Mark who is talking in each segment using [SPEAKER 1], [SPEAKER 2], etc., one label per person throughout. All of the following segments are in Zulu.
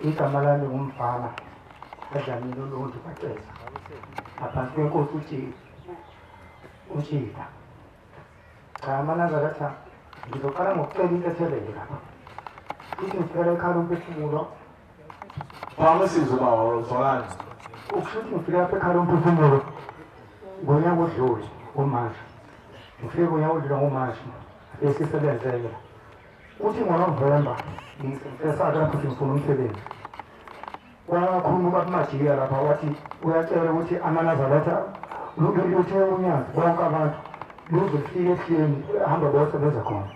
[SPEAKER 1] Igama lami ngumfana kaDlamini uLundi Baceza ngaphansi kwenkosi uTshila. Cha amaNazaretha ngizoqala ngokucela intethelelo lapha. Futhi ngicela ekhala umphefumulo.
[SPEAKER 2] Phakamisa ubaba uzwakala.
[SPEAKER 1] Ukusho ukuthi ngifike lapha ekhala umphefumulo ngonyaka odlule ngoMashi. Ngifike ngonyaka odlule ngoMashi esisebenzele. Uthi ngoNovemba ngisesake lapho ngifuna umsebenzi. Wakhuluma ubaba Majiya lapha wathi uyacela ukuthi amaNazaretha luthe unyazi bonke abantu luze lufike ehleni hamba bosebenza khona.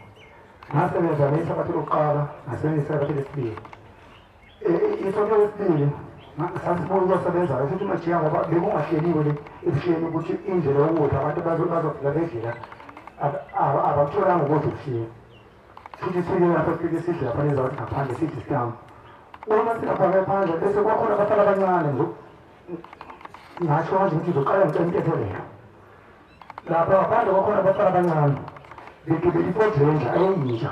[SPEAKER 1] Ngasebenza nesabatha lokuqala ngasebenza isabatha lesibili. Isonto lesibili sasibuya ukuyosebenza futhi uMajiya ngoba bekungahleliwe le ebuhleni ukuthi indlela yokudla abantu bazofika bedlela abakutholanga ukudla ebuhleni. Futhi sifike lapho sifike sidle lapha nezathi ngaphandle sidle isitambu. Uma silapha ngaphandle bese kwakhona abafana abancane nje. Ngasho kanje ukuthi ngizoqala ngicela intethelelo. Lapha ngaphandle kwakhona abafana abancane. Begibele i-Ford Ranger eyintsha.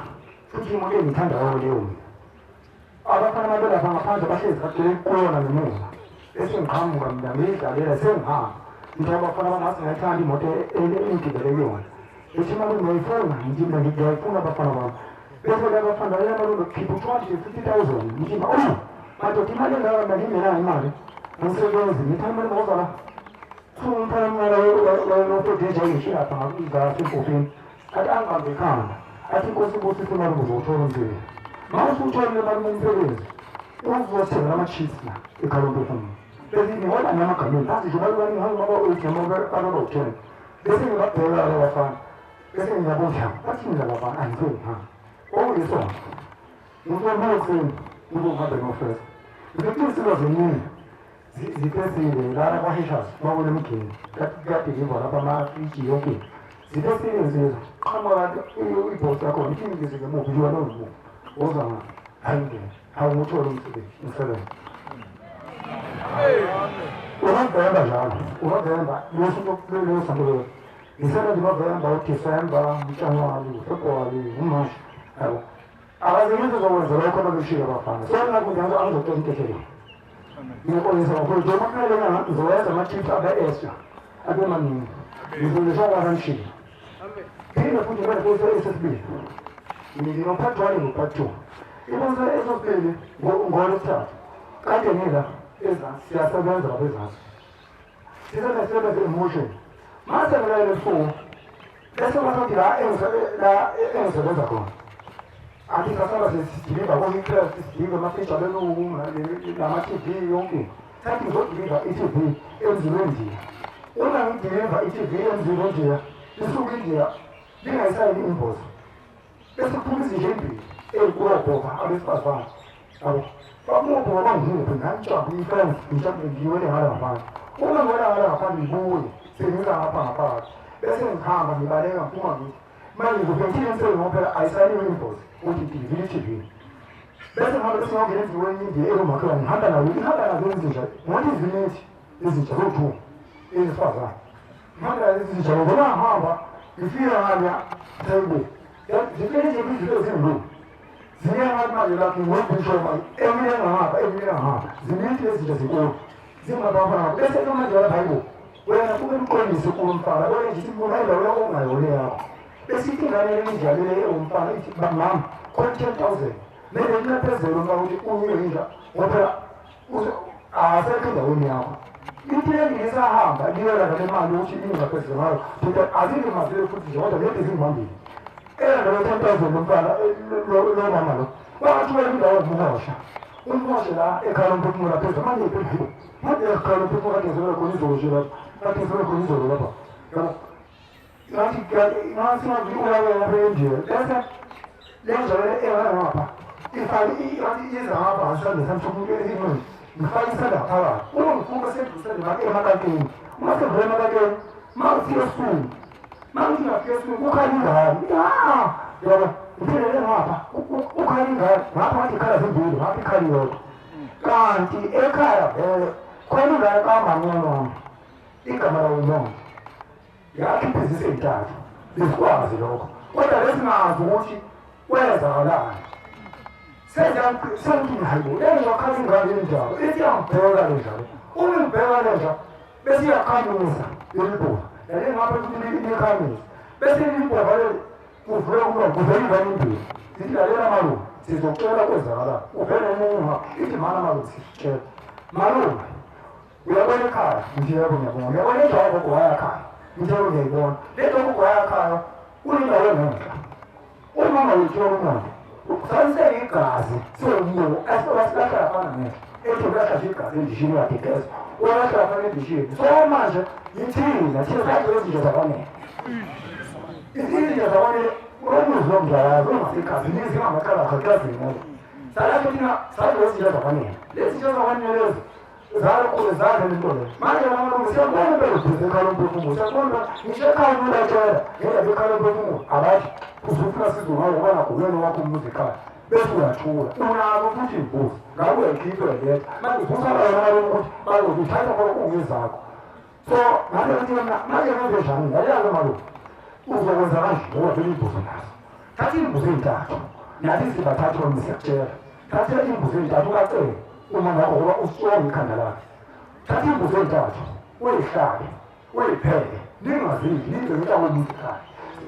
[SPEAKER 1] Futhi imoto engiyithandayo leyo mina. Abafana babelapha ngaphandle bahlezi kade kuyona ngemuva. Bese ngiqhamuka mina ngiyidlalela sengihamba. Ngithi abafana bami ngayithanda imoto engigibele kuyona. Bethi malume ngiyayifuna, ngithi mina ngiyayifuna abafana bami. Bese ke abafana yena malume khipha u-250,000. Ngithi oh madoda imali engaka mina ngingenayo imali. Angisebenzi ngithi imali mawuzala. Kuthiwa umfana omncane wayenoFord nje lapha ngasempopheni. Athi angibambe ikhanda. Athi inkosi ibusise imali ukuze uthole umsebenzi. Uma usutholile imali umsebenzi, uzothengela ama-chips la ekhala umphefumulo. Bese ngihola namagameni, bazi nje baluka ngihambe baba u-eight noma baba u-10. Bese ngibabheka laba bafana. Bese ngiyabuza, bathini laba bafana? Angifuni ngihambe. Okuyisona. Ngifuna ekuseni, ngizohambe ngiyofesa. Ngifike insizwa ziningi. Zifesile lana kwaHishas bakunemgini kuyadilivwa lapha amafriji yonke into. Zifesile insizwa qhamuka ibhosi yakhona ithi ngize ngemuva nje wena ungemuva woza nga hayi ngene hawu nguthola umsebenzi ngisebenza uNovemba njalo uNovemba leyo sonto leyo ngisebenza uNovemba uDisemba uJanuwari uFebruwari uMashi yabo akaze ngizokwenza lokho ababeshilo abafana so ngakho ngiyazi angizocela intethelelo Ngixolisa kakhulu njengoba kumele ngizowenza ama-chips abe extra abe maningi ngizolisa kwaranshini phinde futhi ngibone kuso esesibili ngino-part one no-part two ibuso esesibili ngolwesithathu kade ngila ezansi siyasebenza lapha ezansi sisebenza emotion mase ngilele ebusuku bese kwathi la engisebenza khona athi sasaba sidiliva ko-hicrest sidiliva amafriji abelungu nama-tv yonke into sathi ngizodiliva i-tv emzini wendiya uma ngidiliva i-tv emzini wendiya isuke indiya lingayisayini invoice bese kuphuma izinja embili ey'kulobhova abesifazane yabo bakulobhova bangihuphe ngantshamba ifensi ngitshambe ngiwele ngala ngaphandle uma ngiwela ngala ngaphandle ngibuye sengiza ngapha ngaphakathi bese ngihamba ngibaleka ngiphuma ngithi manje ngizophenthile emsebenzini ngoba phela ayisayiniwe invoice ukuthi idilivile i-tv bese ngihambe bese ngiyongena endlini kwenye indiya ewumakhelwane ngihamba nayo ihamba nazo izinja ngothi izimithi izinja zowu-two ezifazane ngihamba nazo izinja ngoba ngihamba ngifika ngale hayibo zifike nje izinto ezimbili ziye ngathi manje lapho ngobhisho manje emile ngapha emile ngapha zimithi ezinja zinkulu zingapha ngapha bese ke manje lapha hayibo wena kumele uqondise kulo mfana wena nje ithi indawo yakho ungayona yakho bese ithi ingane le inja le umfana ithi mama khona 10,000 mele inxephezelo umfana ukuthi uye inja ngoba phela asekho endaweni yakho ithi le ngisahamba liyolanda le mali ukuthi ingxephezelo ngayo phela azingemazile futhi nje kodwa lento izingibambile eyanda lo 10,000 lo mfana lo mama lo wathumela indawo umhosha umhosha la ekhala umphefumulo phezulu manje iphezulu manje ekhala umphefumulo kade ngisebenza khona izolo nje lapha kade ngisebenza khona izolo lapha yabo ngathi ngathi ngathi ulawe lapha endiya bese le njalo engana ngapha ifake ngathi iza ngapha ngisandla sami sokumuntu esimanje ngifake isandla phakathi uma ngifuna sendlusele emakakeni uma sendlule emakakeni uma ufika esifuni Mangithi ngafika esuku kukhala ingane. Ah, yabo ngiphelele ngapha kukhala ingane. Ngapha ngathi ikhala zimbili, ngapha ikhala iyodwa. Kanti ekhaya vele khona ingane kamama wami. Igama lawo uMonde. Yakhipha izisu ey'ntathu. Besikwazi lokho. Kodwa besingazi ukuthi kwenzakalani. Sengithi hayibo, le nja khala ingane injalo, ithi iyangibheka le nja le. Uma ingibheka le nja, bese iyakhamisa leli bhova. Yale ngapha ukuthi likhamisa. Bese leli bhova leli kuvele umlomo, kuvele ingane imbili. Ithi lalela malume, sizokutshela kwenzakalayo. Uvele emuva, ithi mana malume sisitshela. Malume, uyabona ekhaya? Ngithi yebo ngiyabona. Uyabona indawo gogo wayakhaya? Ngithi yebo ngiyayibona. Le ndawo gogo wayakhaya kunendawo engenhla. Umama wethu yokumonde usayise igazi siwumlungu esilahla lafana ngenhla ethi ulahla nje igazi endishini uyagegeza uyalahla lafana endishini so manje yithina thina sadle izinto zakwanele izinto zakwanele umuzi womdlalazi ungasegazi nizingamaqala akagazini nalo salapho thina sadle izinto zakwanele lezi zinto zakwanele lezi Zalokhu zadla lento le. Manje malume siyabona impela ubhizi ekhala umphefumulo. Siyabona ngisho ekhaya umuntu atshela ngendaba ekhala umphefumulo. Abathi uzofuna sizo ngawo ngoba nakho wena wakho umuzi ekhaya. Bese uyathula. Unalo futhi imbuzi. Ngabe uyayikhipha uyaletha. Manje uvusa wena malume ukuthi bazokuthatha khona kungezakho. So ngale ukuthi mina manje ngenze njani? Ngiyalazi malume. Uzokwenza kanje ngoba vele imbuzi nazo. Thatha imbuzi ey'ntathu. Nathi sibathatha uma siyakutshela. Thatha imbuzi ey'ntathu ukacele uma ngakho ngoba usonga ikhanda lakhe. Thatha imbuzi ey'ntathu uyihlabe, uyipheke, ningazidli, nigcine inhlaka yomuzi ekhaya.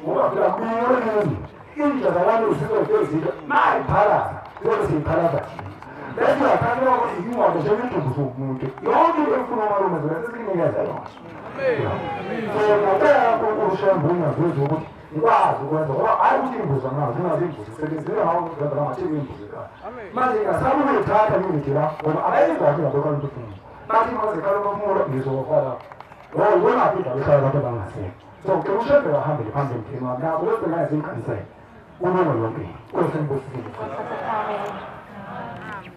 [SPEAKER 1] Ngoba phela kuyiwe nini? Inja zabantu zizodla izinto, mayiphalaza, ziyobe siyiphalaza thina. Bese uyathatha ukuthi ingcwabo njengedumbu zomuntu. Yonke into efuna umalume zona sesinikeze yona. So ngokubeka kaNkulunkulu uShembe ungazizwa ukuthi ngikwazi ukwenza ngoba hayi ukuthi imbuzi anginazo nginazo imbuzi ngisebenzile ngawo ukwenza la ngathi imbuzi ekhaya manje ngingasaba ukuyithatha ngiyithi la ngoba abayizwa ke labo kanti ufuna bathi uma zekhala umphefumulo ngizofa lapho ngoba ubonaphi indaba ehlala abantu abangasekho so ngicela ushembe kahambele phambili mthini wami nabo bese naye zimkhanisele kulunga yonke into nkosi
[SPEAKER 3] Amen.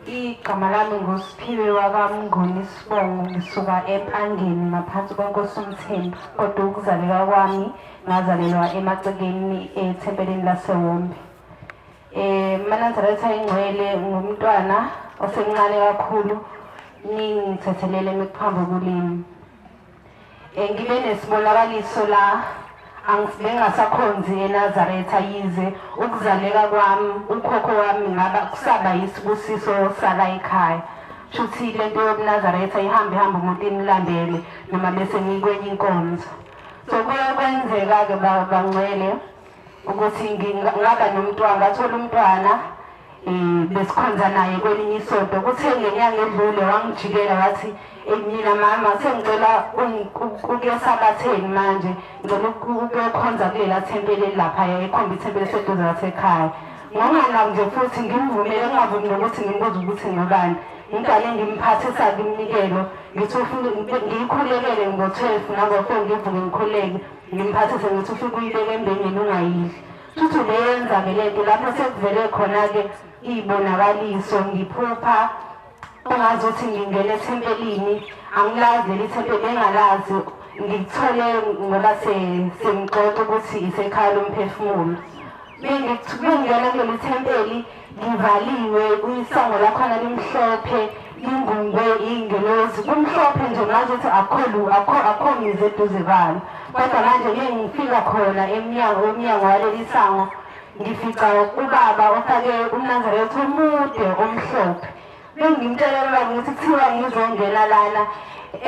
[SPEAKER 3] Igama lami nguSiphiwe wakaMnguni isibongo ngisuka eMpangeni ngaphansi kwenkosi uMthembu kodwa ukuzaleka kwami ngazalelwa emacekeni ethempelini laseWombe. MaNazaretha ingcwele ngumntwana osemncane kakhulu ningithethelele mekuphamba kulimi. Ngibe nesibonakaliso la bengasakhonzi eNazaretha yize ukuzaleka kwami ukhokho wami ngaba kusaba yisibusiso sala ekhaya. Shuthi lento yobuNazaretha ihambe ihambe umuntu imlandele noma bese ngikwenye inkonzo. So kuye kwenzeka-ke bangcwele ukuthi ngaba nomntwana ngathola umntwana um besikhonza naye kwelinye isonto kuthe ngenyanga edlule wangijikela wathi mina mama sengicela ukuyosabatheni manje ngicela ukuyokhonza kulela thempeli elilaphaya ekhomba ithempeli eseduze lasekhaya ngonganaki nje futhi ngimvumele ngingavumi nokuthi ngimbuze ukuthi ngubani ngigane ngimphathisa-ke iminikelo ngithi ufuna ngiyikhulekele ngo-12 nango-4 ngivuke ngikhuleke ngimphathise ngithi ufike uyibeke embengeni ungayidli futhi ubeyenza-ke le nto lapho sekuvele khona-ke iy'bonakaliso ngiphupha ungazi ukuthi ngingena ethempelini angilazi leli thempeli bengalazi ngikuthole ngoba sengixoxa ukuthi isekhaya lomphefumulo bengingena kuleli thempeli Livaliwe isango lakhona limhlophe lingungwe iy'ngelozi kumhlophe nje ngazi ukuthi akho akho mizi eduze kwalo kodwa manje ngeke ngifika khona emnyango womnyango waleli sango ngifica ubaba ofake umnazaretha omude omhlophe bengimtshela baba ngithi kuthiwa ngizongena lana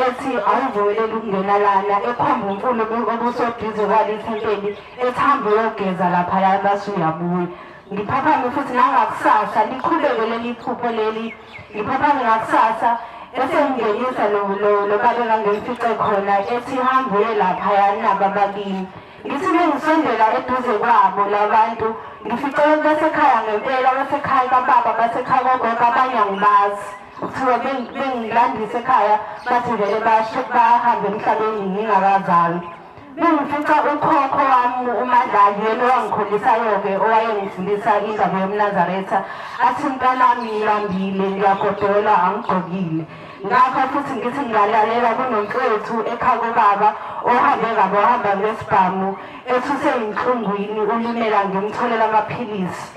[SPEAKER 3] ethi awuvumeleli ukungena lana ekhomba umfula obusoduze kwale thempeli ethi hamba uyogeza laphaya base uyabuya Ngiphaphame futhi nangakusasa liqhubeke leli phupho leli ngiphaphame ngakusasa esengingenisa lo lo lo baba engangimfice khona ethi hamba uye laphaya naba abakini ngithi bengisondela eduze kwabo labantu ngifice basekhaya ngempela basekhaya kababa basekhaya kogogo abanye angibazi kuthiwa bengilandise ekhaya bathi vele basho bahambe emhlabeni ngingakazalwa Bengifica ukhokho wami uMadlali yena owangikhulisayo-ke owayengifundisa indaba yomNazaretha athi mntanami ngilambile ngiyagodola angigqokile ngakho futhi ngithi ngingalalela kunomfowethu ekhaya kobaba ohambe kabi wahamba ngesibhamu ethi useyinhlungwini ulimela ngimtholela amaphilisi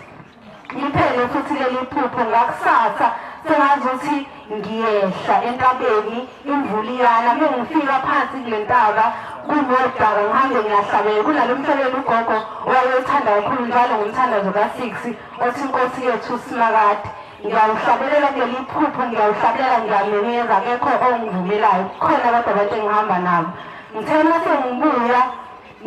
[SPEAKER 3] liphele futhi leli phupho ngakusasa. Sengazuthi ngiyehla entabeni, imvula iyana. Mengifika phansi kule ntaba kunodaka, ngihambe ngiyahlabela kunalo mhlabelo ugogo owayewuthanda kakhulu njalo ngomthandazo ka-6 othi inkosi yethu uSimakade. Ngiyawuhlabelela kuleli phupho, ngiyawuhlabelela, ngiyamemeza, akekho ongivumelayo. Kukhona kodwa abantu engihamba nabo. Ngithe uma sengibuya,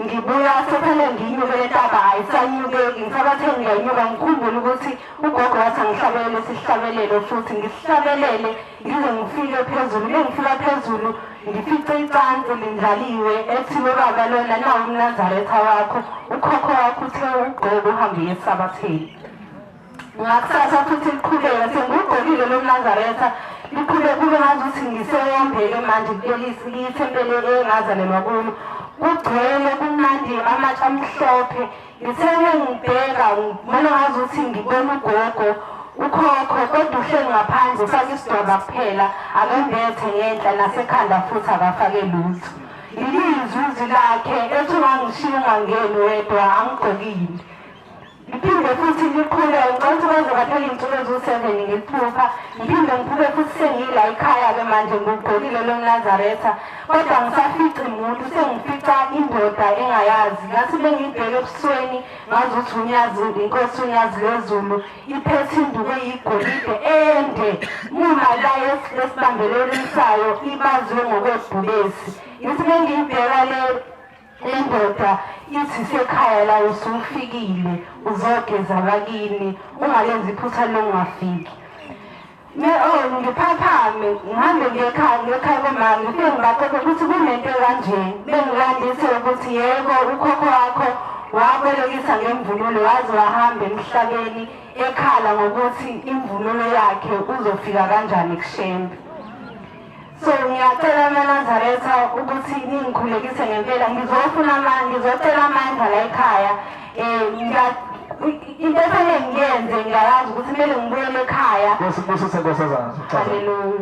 [SPEAKER 3] ngibuya sekufanele ngiyinyuke le ntaba, ayisanyukeki. Ngisabathe ngiyayinyuka, ngikhumbule ukuthi ugogo wathi angihlabelele isihlabelelo futhi ngisihlabelele ngize ngifike phezulu. Uma ngifika phezulu ngifice icansi lindlaliwe ethiwe baba lona nawu umNazaretha wakho, ukhokho wakho uthe ugqoke uhambe uye esabatheni. Ngakusasa futhi liqhubeka sengiwugqokile lo mNazaretha, liqhubeke kube ngazuthi ngiseyombeke manje kuleli ithempeli engazalelwa kulo. Kugcwele kumnandi amatshe amhlophe. Ngithe ngibheka ngibona ngazuthi ngibona ugogo ukhokho kodwa uhleli ngaphandle ufake isidwaba kuphela akembethe ngenhla nasekhanda futhi akafake lutho. Ngilizwe izwi lakhe ethi ungangishiya ungangeni wedwa angigqokile. Ngiphinde futhi ngiqhubeke, ngicela ukuthi kwaze kwaphela iy'nsuku eziwu-7 ngiliphupha. Ngiphinde ngiphuphe futhi sengila ekhaya-ke manje ngigqokile lo mNazaretha, kodwa angisafici muntu, sengifica indoda engayazi. Ngathi bengiyibheke ebusweni ngazi ukuthi uNyazi, inkosi uNyazi lwezulu, iphethe induku eyigolide ende, uma la esibambelelweni sayo ibazwe ngokwebhubesi. Ngithi bengiyibheka le Indoda ithi sekhaya la usufikile uzogeza abakini ungalenzi iphutha lokungafiki. Me oh ngiphaphame ngihambe ngekhaya ngekhaya komama ngifike ngibaxoxe ukuthi kunento ekanje bengilandise ukuthi yebo ukhokho wakho wabolekisa ngemvunulo waze wahamba emhlabeni ekhala ngokuthi imvunulo yakhe uzofika kanjani kuShembe. So ngiyacela amaNazaretha ukuthi ningikhulekise ngempela, ngizofuna amandla, ngizocela amandla la ekhaya. Into efanele ngiyenze ngiyayazi ukuthi kumele ngibuyele ekhaya.
[SPEAKER 2] Nkosi kubusise nkosazana.
[SPEAKER 3] Haleluya.